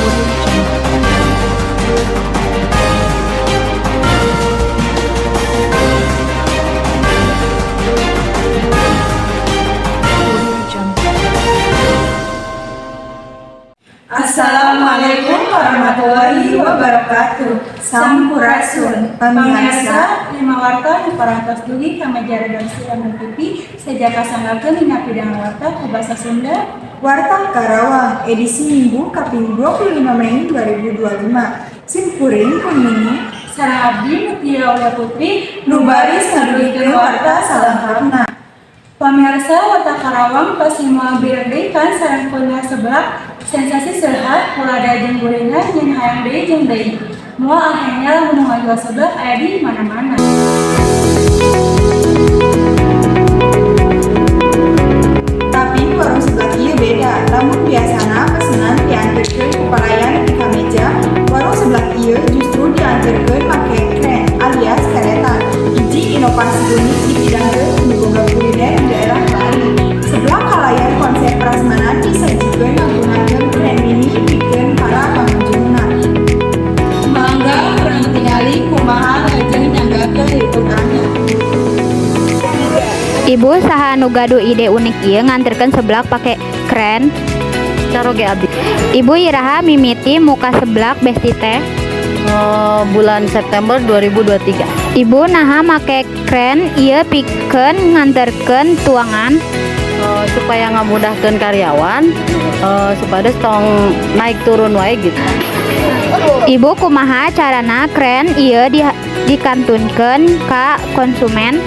Audio Jungle. Audio Jungle. Assalamualaikum warahmatullahi wabarakatuh. Sampurasun, pemirsa. Lima warta nu parantos dugi ka meja redaksi MNTV seja kasanggakeun dina pidangan warta ku basa Sunda. Warta Karawang edisi Minggu kaping 25 Mei 2025. Sim kuring pun mini Sareng abdi Mutia Aulia Putri nu baris ngadugikeun warta salengkapna. Pamirsa, Warta Karawang pasti moal bireng deui kan sareng kuliner seblak. Sensasi sehat, kulada jeung gurihna nyeun hayang deui jeung deui. Moal ahenya lamun nu ngajual seblak aya di mana-mana. Tapi warung seblak ieu beda. Lamun biasana pesenan dianterkeun ku pelayan di ka meja, warung seblak ieu justru dianterkeun make kren alias kereta. Hiji inovasi unik dipidangkeun nu boga kuliner di daerah Bali. Seblak kalayan konsep prasmanan disajikeun ngagunakeun kren mini pikeun para pengunjungna. Mangga urang tingali kumaha lajeng nyanggakeun liputanna. Ibu, saha nu gaduh ide unik ieu nganterkeun seblak pake kren? Caroge abdi. Ibu, iraha mimiti muka Seblak Bestie teh? Bulan September 2023. Ibu, naha make kren ieu pikeun nganterkeun tuangan? Supaya ngamudahkeun karyawan, supaya tong naik turun wae gitu. Ibu, kumaha carana kren ieu dikantunkeun ka konsumen?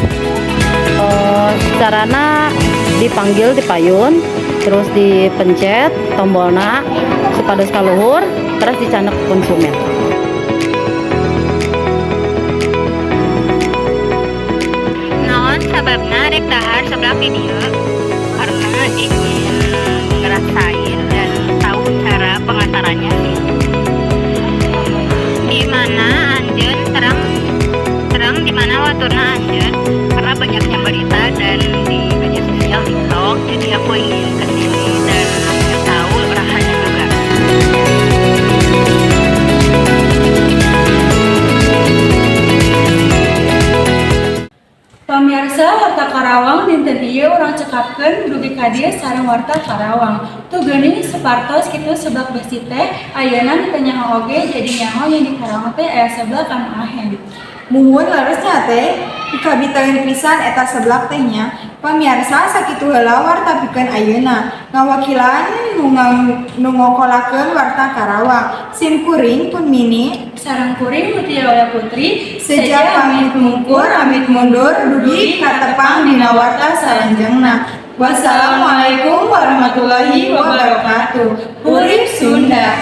Carana dipanggil di payun, terus dipencet tombolna supados kaluhur, terus dicandak konsumen. Naon sababna rek dahar seblak di dieu? Karena ingin ngerasain dan tahu cara pengantarannya sih. Di mana anjeun terang terang di mana waturna anjeun? Karena banyaknya berita dan di media sosial TikTok, jadi aku ingin kesini dan tahu rasanya juga. Pamirsa, Warta Karawang dinten ieu urang cekapkeun dugi ka dieu sareng Warta Karawang. Tuh geuning, sapertos kitu Seblak Bestie teh ayeuna nu teu nyaho oge jadi nyaho yen di Karawang teh aya seblak anu ahen. Muhun, leres nya teh, pikabitaeun pisan eta seblak teh nya. Pamiarsa, sakitu heula warta pikeun ayeuna. Ngawakilan nu ngokolakeun Warta Karawang. Sim kuring pun mini Sareng kuring Mutia Aulia Putri. Seja pamit mungkur, amit mundur, dugi katepang dina warta salanjengna. Wassalamualaikum warahmatullahi wabarakatuh. Urip Sunda.